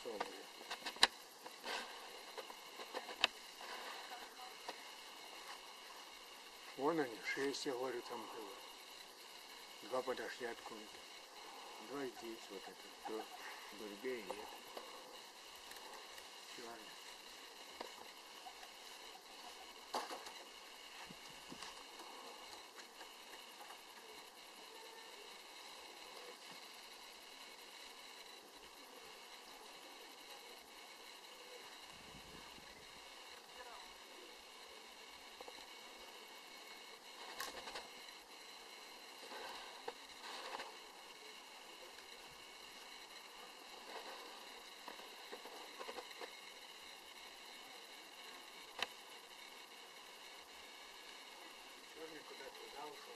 Ушел уже. Вон они, шесть, я говорю, там было. Два подошли откуда-то. Два здесь, вот это, то, Бурбей и это. Черный. Черный куда туда ушел.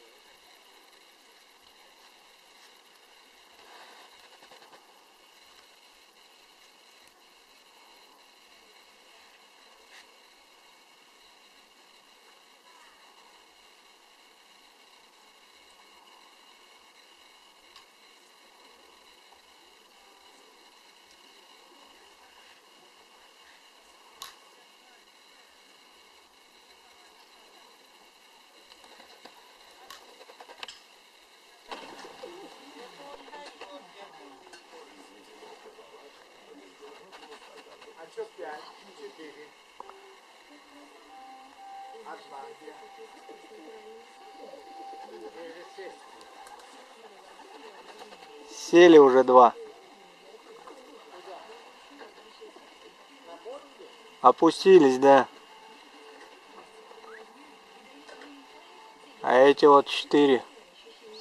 А что пять, четыре? А два где? Или шесть? Сели уже два. Опустились, да. А эти вот 4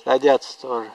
садятся тоже.